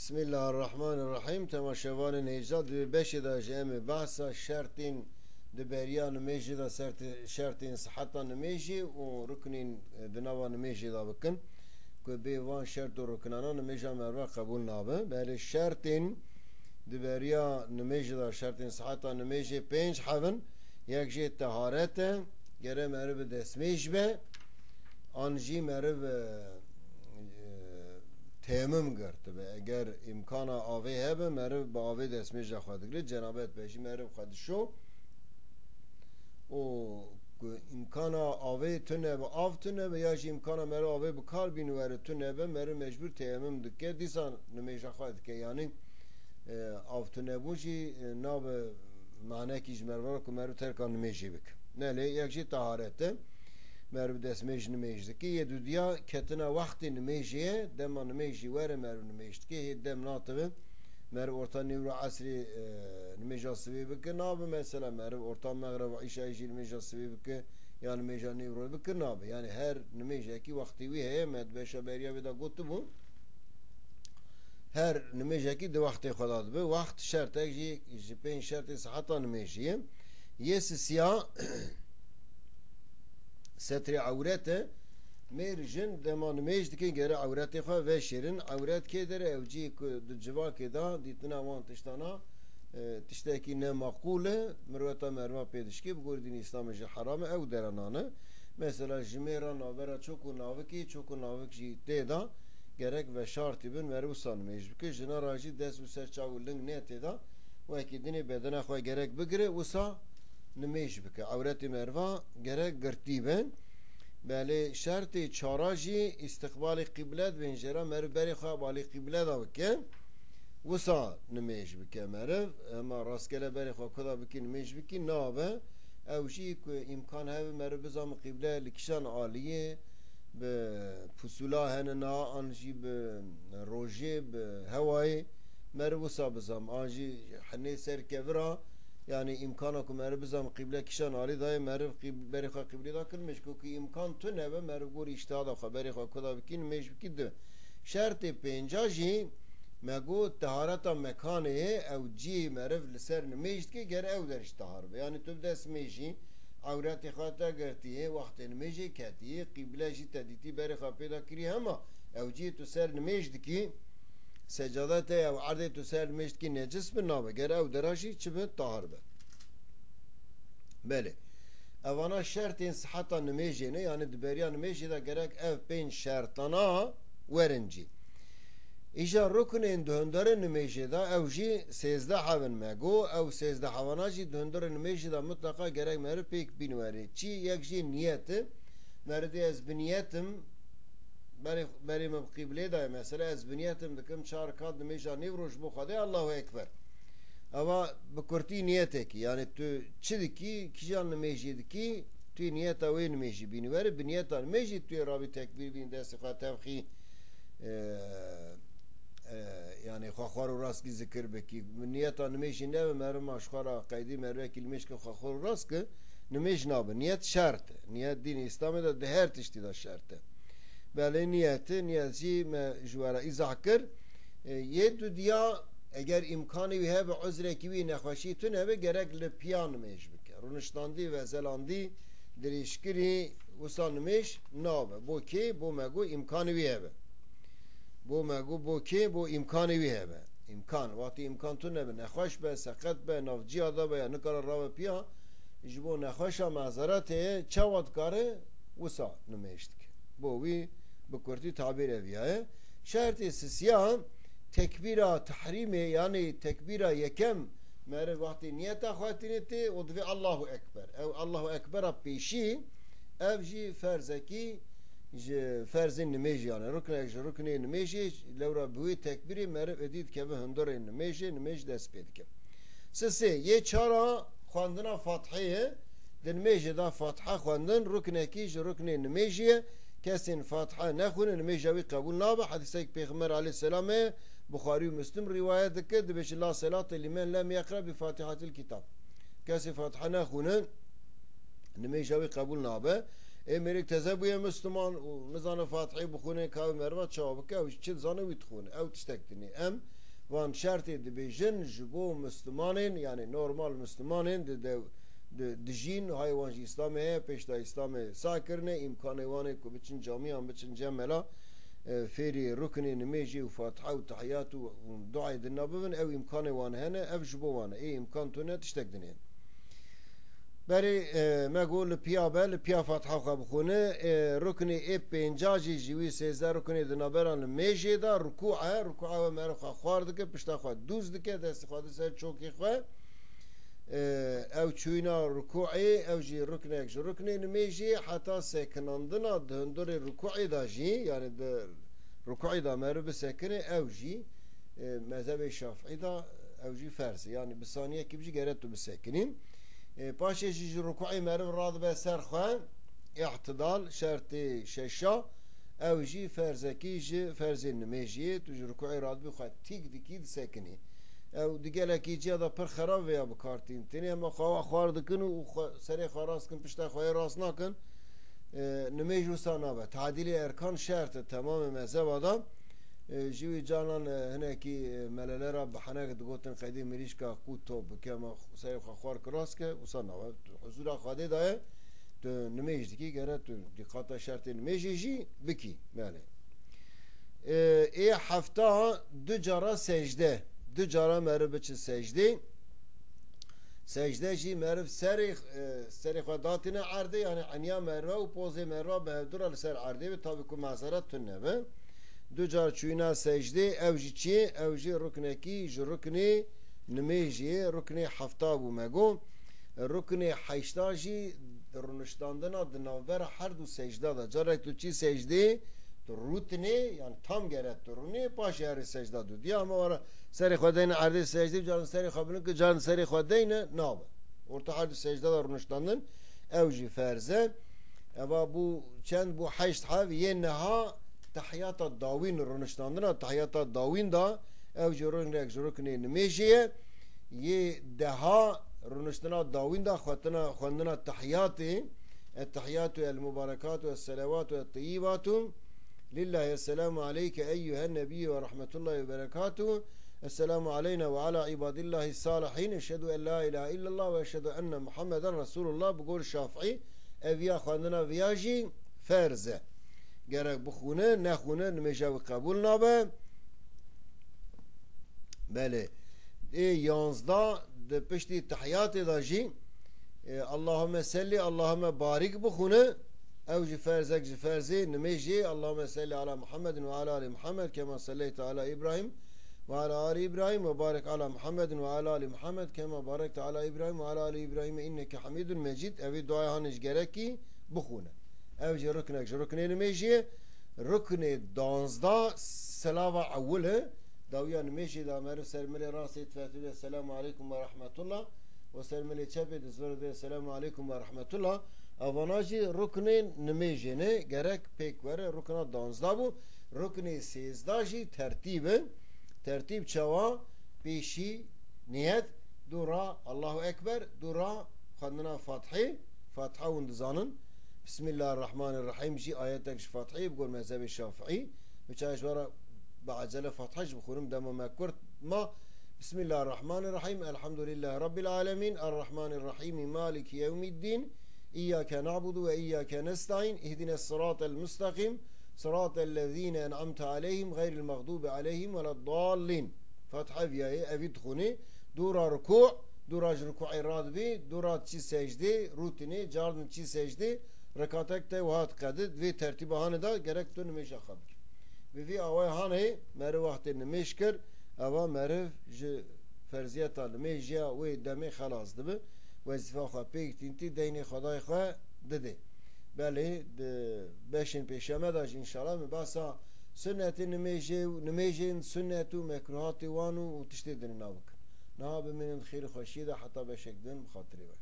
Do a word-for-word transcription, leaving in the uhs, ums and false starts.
Bismillahirrahmanirrahim. Temaşevanên hêja, di beşê de ji em ê behsa şertên di beriya nimêjê de, sertê-, şertên siheta nimêjê û ruknên, e, di nava nimêjê de bikin. Ku bê van şert û ruknana nimêja merva qebûl nabe. Belê şertên di beriya nimêjê de, şertên siheta nimêjê pênc hebin. Yek jê teharet e, gere meriv bi destmêj be, an jî meriv, e, e, teyemum girtibe. Eger îmkana avê hebe, meriv bi avê destmêja xwe digre, cenabet be jî meriv xwe dişo. Û ku îmkana avê tune be, av tune be, ya jî îmkana meriv avê bi kar bîne were tune be, meriv mecbûr teyemum dike, dîsa nimêja xwe dike. Yanî, e, av tunebûn jî, e, nabe manekî ji meriv re ku meriv terka nimêjê bike. Nelê, yek jî teharet e. Meriv destmêj nimêj dike. Yê dudiya ketina wextê nimêjê ye. Dema nimêjî were meriv nimêj dike. Hê dem natibe. Meriv orta nîvro esrê, e, nimêja sivê bike. Nabe mesela meriv orta mexreb û îşayê jî nimêja sivê bike. Ya nimêja nîvroyê bike nabe. Yanî her nimêjekî wextê wî heye. Me di beşa beriya vê de gotibû. Her nimêjekî di wextê xwe de dibe. Wext şertek jî ji pênc şertê siheta nimêjê ye. Yê sisiya setrê ewret e. Mêr jin dema nimêj dikin gere ewretê xwe veşêrin. Ewret kê der e? Ew cihê ku di civakê de dîtina wan tiştana, e, tiştekî ne maqûl e, mirweta meriva pê dişkê, bi gorî dînê Îslamê jî heram e, ew derenan e. Mesela ji mêra navbera çok û navikê, çok û navik jî tê de gerek veşartî bin, meriv wisa nimêj bike. Jina ra jî dest û ser çav û ling ne tê de, wekî dinê bedena xwe gerek bigire, wisa nimêj bike. Ewretê meriva gerek girtî bin. Belê şertê çara jî îstiqbalê qîble dibên, jê re meriv berê xwe balê qîble de bike. Wisa nimêj bike meriv, hema rastgele berê xwe kuda bikî nimêj bikî nabe. Ew jî ku îmkan hebe meriv bizanbe qîble li kîjan aliyê, bi pusula hene na, an jî bi rojê, bi hewayê, meriv wisa bizanbe. An jî henê ser kevira, yanî îmkana ku meriv bizanbe qîble kîjan alî dayê, meriv qîb-, berê xwe qîblê da kir nimêj. Ku ku îmkan tune be, meriv gorî îştihada xwe berê xwe kuda bikî nimêj bikî dibe. Şertê pênca jî me got tehareta mekanê ye, ew cihê meriv li ser nimêj dike, ger ew der jî tahar be. Yanî tu bi destmêjî ewretê xwe te girtiye, wextê nimêjê ketiye, qîble jî te dîtî berê xwe pê de kirî hema, ew cihê tu ser nimêj dikî, secade te ye, ew erdê tu ser nimêj dikî necis bi nabe. Ger ew dera jî çi bi tahar be. Belê. Evana şertên siheta nimêjê ne, yanî di beriya nimêjê de gerek ev pênc şertana werin cî. Îja ruknên di hundirê nimêjê de ew jî sêzdeh hebin me got, ew sêzdeh hebana jî di hundirê nimêjê de mutleqa gerek meriv pêk bîn werê. Çi? Yek jî niyet e. Meriv dê ez bi niyet im, berê, berê min bi qîblê dayê, mesela ez bi niyet im dikim çar rekat nimêja nîvro ji bo Xwedê, Allahu Ekber. Eva bi kurtî niyetekî, yanî tu çi dikî, kîjan nimêjî dikî, tu yê niyeta wê nimêjî bînî were, bi niyeta nimêjî tu yê rabî tekbîr bînî, destê xwe tevxî, e, e, yanî xwe xwar û rast kî zikir bikî. Niyeta nimêjî nebe, meriv ma ji xwe re qeydî merivekî nimêj ke xwe xwar û rast ke, nimêj nabe. Niyet şert e. Niyet dînê Îslamê de di her tiştî de şert e. Belê niyet e, niyet jî me ji we re îzah kir. E, yê dudiya, eger îmkanê wî hebe, uzrekî wî, nexweşî tune be, gerek li piya nimêj bike. Rûniştandî, vezelandî, dirêjkirî, wisa nimêj nabe. Bo kê? Bo me got îmkanê wî hebe. Bo me got bo kê? Bo îmkanê wî hebe. Îmkan, wextî îmkan tune be, nexweş be, seqet be, nav ciya de be ya nikare rabe piya, ji bo nexweşa mezeretê çawa dikare wisa nimêj dike. Bo wî bi kurtî tabîr ev ya ye. Şertê sisiya tekbîra tehrîmê, yanî tekbîra yekem, meriv wextê niyeta xwe tîne tê û divê Allahu Ekber. Ew Allahu Ekbera pêşî, ev jî ferzekî ji ferzên nimêjê, yanî ruknek ji ruknê nimêjê, lewra bi wê tekbîrê meriv êdî dikeve hundirê nimêjê, nimêj dest pê dike. Sisê, yê çara xwendina Fatihê ye. Di nimêjê de Fatiha xwendin ruknekî ji ruknê nimêjê ye. Kesên Fatiha nexwîne, nimêja wî qebûl nabe. Hedîsek Pêxember aleyhisselam heye, Buxarî û Muslim rîwayet dike, dibêje, "La selate limen lem yeqra bi Fatihatil kitab." Kesê Fatiha nexwîne, nimêja wî qebûl nabe. Ê mêrik teze bûye Müslüman û nizane Fatihê bixwîne, ka wê meriva çawa bike, ew çi dizane wî dixwîne. Ew tiştek dinê. Em Van şertê dibêjin ji bo Mislimanên, yanî normal Mislimanên di dew-, di, dijîn, hay wan jî Îslamê heye, pêşda Îslamê sah kirine, îmkanê wan ê ku biçin camiyan, biçin cem mela, e, fêrî ruknê nimêjê û Fatiha û Tehiyat û, û duayê dina bibin, ew îmkanê wan hene, ev ji bo wan e. Ê îmkan tune tiştek dinê. Berê, e, me got li piya be, li piya Fatiha xwe bixwîne. E, ruknê ê pênca jî ji wî sêzdeh ruknê di navbera nimêjê de rukû e. Rukûa we meriv xwe xwar dike, pişta xwe dûz dike, destê xwe di ser çokê xwe. E, ew çûyîna rukûê, ew jî ruknek ji ruknê nimêjê, heta sekinandina di hundirê rukûê de jî, yanî di rukûê de meriv bisekine, ew jî, e, mezhebê Şafîî de ew jî ferz e. Yanî bi saniyekî jî gere tu bisekinî. E, paşê jî ji rukûê meriv radibe ser xwe, îtidal, şertê şeşa, ew jî ferzekî ji ferzên nimêjiyê, tu ji rukûê radibî xwe tîk dikî, disekinî. Ew di gelekî ciya de pir xerab vêya bi kar tîn. Tenê hema xwe xwar dikin û xwe, serê xwe rast kin, pişta xwe yê rast nakin. E, nimêj wisa nabe. Tadîlê erkan şert e temamê mezheba de. E, ji wî canan, e, hinekî, e, melele re bi henek digotin qedî mirîşka qût top bike, ma serê xwe xwar ki rast ke, wisa nabe. Tu huzûra Xwedê de ye, tu nimêj dikî, gere tu dîqata şertê nimêjê jî bikî. Belê. E, ê hefta du cara secde. Du cara meriv biçi secdê. Secde jî meriv serê, e, serê xwe datîne erdê, yanî eniya meriva û pozê meriva bi hevdu re li ser erdê be, tabî ku mezeret tune be. Du car çûyîna secdê, ew jî çi ye? Ew jî ruknekî ji ruknê nimêjê ye, ruknê hefta bû me got. Ruknê heşta jî rûniştandina di navbera her du secda de. Carek tu çî secdê, tu rûtinê, yanî tam gere tu rûnê, paşê herê secda dû. Diya hema were serê xwe deyne erdê secdê, carin serê xwe bilin ki, carin serê xwe deyne, nabe. Orta her du secda de rûniştandin, ew jî ferz e. Eva bû çend bû? Heşt hev. Yê neha tehiyata dawîn, rûniştandina tehiyata dawîn de, ew jî ruknek ji ruknê nimêjê ye. Yê deha rûniştina dawîn de xwetina, xwendina tehiyatê. Ettehiyatu el mubarekatu es selawatu et teyyibatu lillahi, esselamu aleyke eyyuhen nebiyyü ve rahmetullahi ve berekatuhu. Esselamu aleyna ve ala ibadillahi salihin. Eşhedü en la ilahe illallah ve eşhedü enne Muhammeden Resulullah. Bi gor Şafîî eviya xwendina viya jî ferz e. Gerek bixwîne, nexwîne, nimêja wî qebûl nabe. Belê. Ê yanzda di piştî tehiyatê de jî, e, Allahümme selli, Allahümme barik bixwîne. Ew jî ferzek ji ferzê nimêjê. Allahümme selli ala Muhammedin ve ala ali Muhammed kema selleyte ala İbrahim ve ala ali İbrahim ve barik ala Muhammedin ve ala ali Muhammed kema barekte ala İbrahim ve ala ali İbrahim inneke hamidun mecid. Evî duaya hanê ji gerekî bixwîne. Ev jî ruknek ji ruknê nimêjê ye. Ruknê danzda selava ewil e. Dawiya nimêjê de meriv ser milê rastê difetî de selamu aleykum ve rahmetullah. Û ser milê çepê dizvir de selamu aleykum ve rahmetullah. Evana jî ruknên nimêjê ne, gerek pêk were, rukna danzda bû. Ruknê sêzda jî tertîb e. Tertîb çawa? Pêşî niyet, dû ra Allahu Ekber, dû ra xwendina Fatihê, Fatiha hûn dizanin. Bismillahirrahmanirrahîm jî ayetek ji Fatihê bi gor mezhebê Şafîî. Bi çaş wara bi acele Fatiha jî bixwînim, dema me kurt ma. Bismillahirrahmanirrahîm. Elhamdülillahi Rabbil alemin. Errahmanirrahîm. Maliki yevmiddin. İyyake na'budu ve iyyake nesta'in. İhdines sıratel müstakim. Sıratel lezine en'amte aleyhim. Gayril mağdubi aleyhim veleddallin. Fatiha viyayê, evî dixwînî. Dû ra rukû, dû ra ji rukûê radibî, dû ra çî secdê, rûtinê, cardin çî secdê, rekatek te wiha diqedî, vê tertîba hanê de gerek tu nimêja xwe bikî. Bi vî awayê hanê meriv wextê nimêj kir, eva meriv ji ferziyeta nimêjiya wê demê xelas dibi, wezîfa xwe pêk tîntî, deynê Xwedayê xwe didê. Belê, di beşên pêşeme de jî înşallah me behsa sunnetê nimêjê û nimêjên sunnet û mekruhatê wan û, û tiştê din nabikin. Niha bimînin di xêr û xweşiyê de heta beşek din bi xatirê we.